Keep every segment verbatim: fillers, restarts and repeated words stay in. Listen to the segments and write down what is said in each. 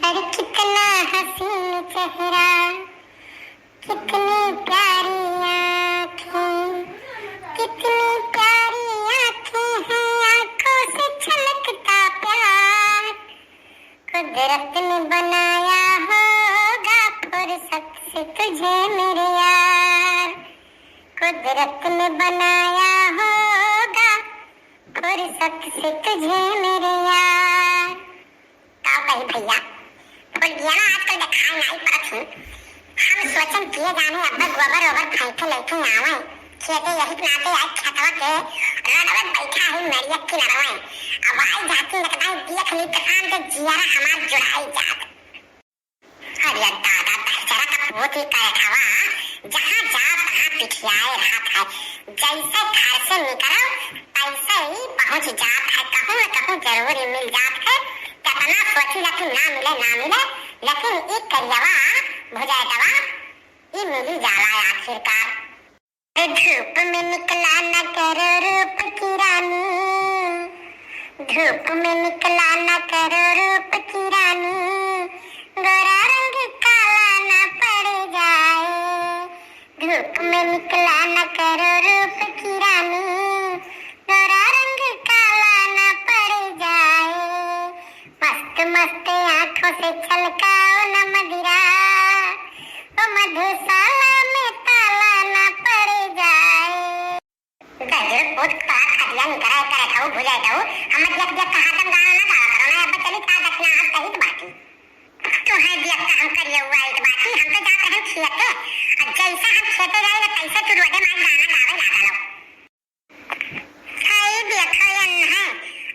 अरे कितना हसीन चेहरा, कितनी प्यारी आँखें, कितनी प्यारी आँखें हैं, आँखों से छलकता प्यार। कुदरत ने बनाया होगा फुर्सत से तुझे मेरे यार, कुदरत ने बनाया होगा फुर्सत से तुझे मेरे यार। का कही भइया, फुलगिया ना आजकल देखाई नाई पड़त ही। हम सोचन किए जाने अब गोबर ओबर फेंके लेके आवे खेते, यही के नाते आज छतवा के रडवे बैठा है मेरिया किनरवे। अब आई जाती नकदाई देख ली तो आम के जियारा हमार जुड़ाई जात। अरे दादा, दशहरा का पूत ही करे खावा, जहाँ जाओ तहाँ पिठियाए रहत है। जैसे घर से निकलो, तैसे ही पहुँच जात है, कहूँ न कहूँ जरूर ही मिल जात है। कितना सोची ला कि ना मिले, ना मिले, लेकिन ई करियवा भुजाए दवा, ई मिली जाला आखिरकार। धूप में निकला न करो रूप की रानी, धूप में निकला न करो रूप की रानी, गोरा रंग काला ना पड़ जाए। धूप में निकला न करो रूप की रानी, गोरा रंग काला ना पड़ जाए। मस्त मस्त आँखों से छलकाओ न मदिरा, ओ मधुशाला में ताला ना पड़ जाए। गजर पूत का खटिया निकरा करे खाऊ भुजाए दऊ, हम दियक दियक का हरदम गाना ना गावा करो ना, अब चली का दक्षिणा हाथ कहित बाटी। तू है दियक का हम करिए हुआ एक बाटी, हम तो जात रहन खेते, और जैसा हम खेते जाए ना तैसे तू रोडे मार गाना गावे लागल हो। हई देखो ये है,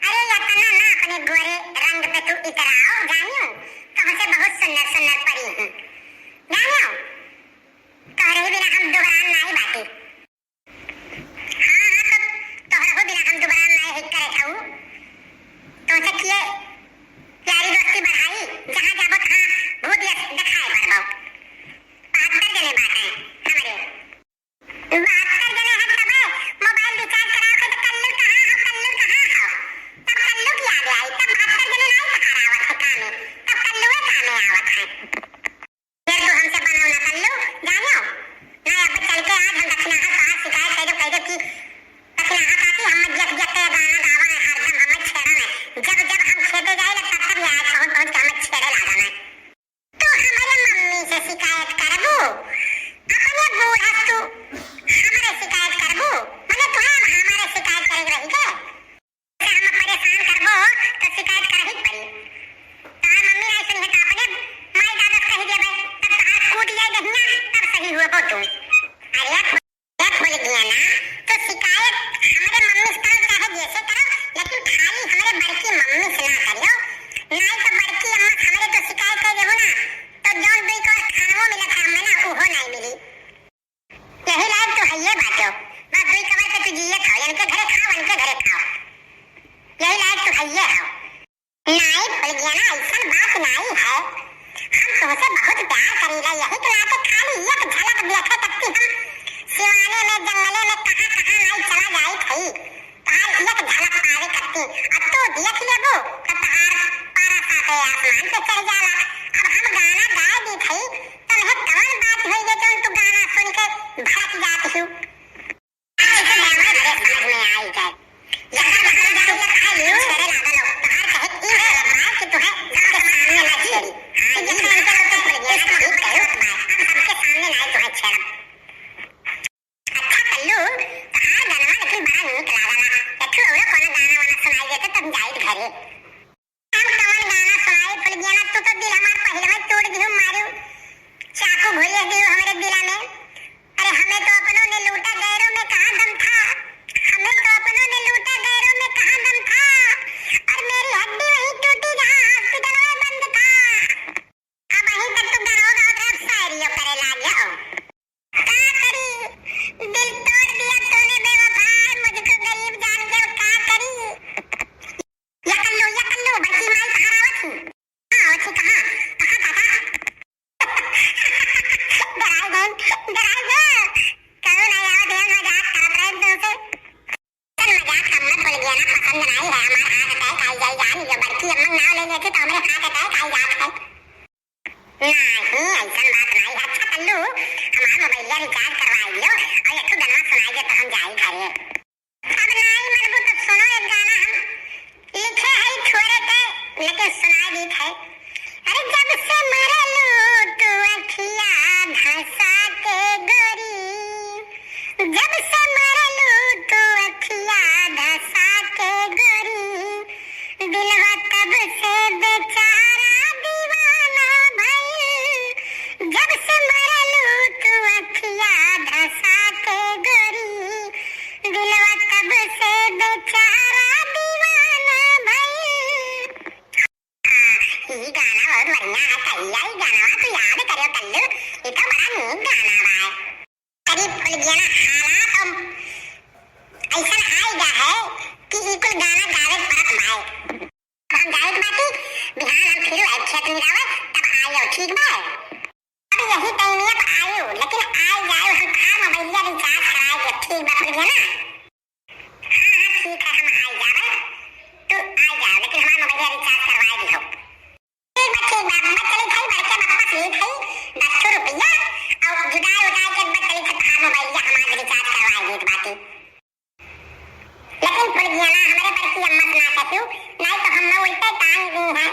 अरे यतना ना अपने गोरे रंग पे तू इतराओ जानियो, तुमसे बहुत सुंदर सुंदर परी हूँ जानियो, तोहरे ही बिना हम दुबरान नाई बाटी। हाँ, हाँ, तो तोहरहु बिना हम दुबरान नाय हिक करे खाऊ। तोसे किए यारी दोस्ती बढ़ाई, जहाँ जाबो तहाँ भूत यस देखाए पड़बो। बहत्तर जने बाटे हमरे। बहत्तर जने हैं तबे मोबाइल रिचार्ज कराओ के तो कल्लू कहाँ हो, कल्लू कहाँ हो? तब कल्लू की याद आई, तब बहत्तर जने नाय सहारा आवत है कामे, तब कल्लुए कामे आवत है। फिर तू हमसे बनाओ ना कल्लू, जानो? ना अब चल के आज हम दक्षिणाहा से आज शिकायत कइ दो, कइ दो कि दक्षिणाहा काकी हम दियक दियक के गाना गावा है, हरदम हमें छेड़ा है। जब जब हम खेते जाए ना तब तब ये आज पहुँच पहुँच के हमें छेड़े लागा है। तू हमारे मम्मी से शिकायत करबू? अपने बूढ़ा तू हमारे शिकायत करबू? मने तुहे अब हमारे शिकायत करे के रही के? हम परेशान करबो तो शिकायत करही के पड़ी। तोहार मम्मी नाहीं सुनिहे तो अपने माई दादा से कही देबे, तब तोहार कूट जाए दहिया, तब सही हुए बो तू। अरे फुल-, अरे फुलगिया ना, तो शिकायत हमरे मम्मी से करो चाहे जैसे करो, लेकिन खाली हमरे बड़की मम्मी से ना करियो, नाहीं तो बड़की अम्मा से हमरे तो शिकायत कर देबो ना, तो जौन दुई कौर खानवो मिलत है हमें ना, उहो नाहीं मिली। यही लायक तू हइये बाटो। बस दुई कबर पे तू जियत हो, इनके घरे खाओ, इनके घरे खाओ। यही लायक तू हइये हो। नाई फुलगिया ना, ऐसन बात नाई है। हम तुमसे बहुत प्यार करीला, यही के नाते खाली एक झलक देखे तकती हम सिवाने में, जंगले में, कहाँ कहाँ नाई चला जाइत हई। तोहार एक झलक पावे खातिर, अब तू देख लेबू, त तोहार पारा साथे आसमान पे चढ़ जाला। अब हम गाना गाए दीत हई, तोहे कवन बात होई जे जौन तू गाना सुन के भड़क जात हू? ऐसे गाना हमारे समझ में आई जाए। यहाँ गाना गाए के खाली छेड़े लागल हो। तोहार कहे ई मतलब बा कि तोहे सबके सामने ना छेड़ी। हाँ, ये तो हमके लगता है, ये तो ठीक कहो। हम सबके सामने ना तोहे छेड़ब। अच्छा कल्लू, तोहार गानवा लेकिन बड़ा नीक लागला। एक ठो औरो कोनो गाना वाना सुनाई देते तब जाइत घरे। हम कवन गाना सुनाई फुलगिया ना, तू तो दिल हमार पहिले में तोड़ दिहू मारू। चाकू घुरिया दिहू हमरे दिला में। अरे हमें तो अपनों ने लूटा गैरों में कहाँ दम था, हमें तो अपनों ने लूटा गैरों में कहाँ दम था, और मेरी हड्डी वहीं टूटी जहाँ हॉस्पिटल में बंद था। अब वहीं तक तू गाओ गाओ रहे, अब शायरी करे लाग जाओ। का करी, दिल तोड़ दिया तूने बेवफा, मुझको गरीब जान के अब का करी। या कल्लू, या कल्लू, बड़की माई कहाँ आवत ही? हाँ, आवत ही कहाँ? कहाँ दादा? डराई गए, डराई गए। कहूँ नहीं आवत है, मजाक करत रहे तुमसे। चल मजाक हम मत बोल गया ना, पसंद नहीं है हमार heart attack आई जाई जान, ये बड़की अम्मा नाव ले लेती तो हमरे heart attack आई जात है। नाही, अइसन बात नाही। अच्छा कल्लू, हमार मोबाइलिया recharge करवाइ दियो अउर एक ठो गनवा सुनाइ दे तो हम जाई घरे। अब नाही मनबू तो सुनो एक गाना हम लिखे हई थोरे के, लेकिन सुनाइ दीत हई। अरे जब से मरलू तू अखिया धसा के गोरी, जब से मरलू तू अखिया धसा के गोरी, दिलवा तब से बेचारा दीवाना भइल। जब से मरलू तू अखिया धसा के गोरी, दिलवा तब से बेचारा दीवाना भइल। हाँ, ई गाना बहुत बढ़िया है। कहिया ई गाना तू याद करियो कल्लू, ई तो बड़ा नीक गाना बा। करीब खुल गया ना, हालात हम अइसन आइ गा है कि ई कुल गाना गावे के पड़त भाई। अब हम जाइत बाटी, बिहान हम फिर आइब खेत निरावे, तब आइयो, ठीक बा? अब यही टाइमिया पे आइयो, लेकिन आइ जाइयो, हम तहार मोबाइलिया recharge कराइ देब, ठीक बा, खुल गया ना? हाँ, हाँ, ठीक है, हम आइ जाबे, तू आइ जाओ, लेकिन हमार मोबाइलिया recharge करवाइ दिहो। ठीक बा, ठीक बा, हम चली थई, बड़के बप्पा से ली थई दस ठो रुपया, अउर जुटाइ उटाइ के एक बार चली थई, तहार मोबाइलिया हमार recharge करवाइ देत बाटी। लेकिन फुलगिया ना, हमरे बड़की अम्मा से ना कहियो, नाहीं तो हम ना उल्टे टांग दी हैं।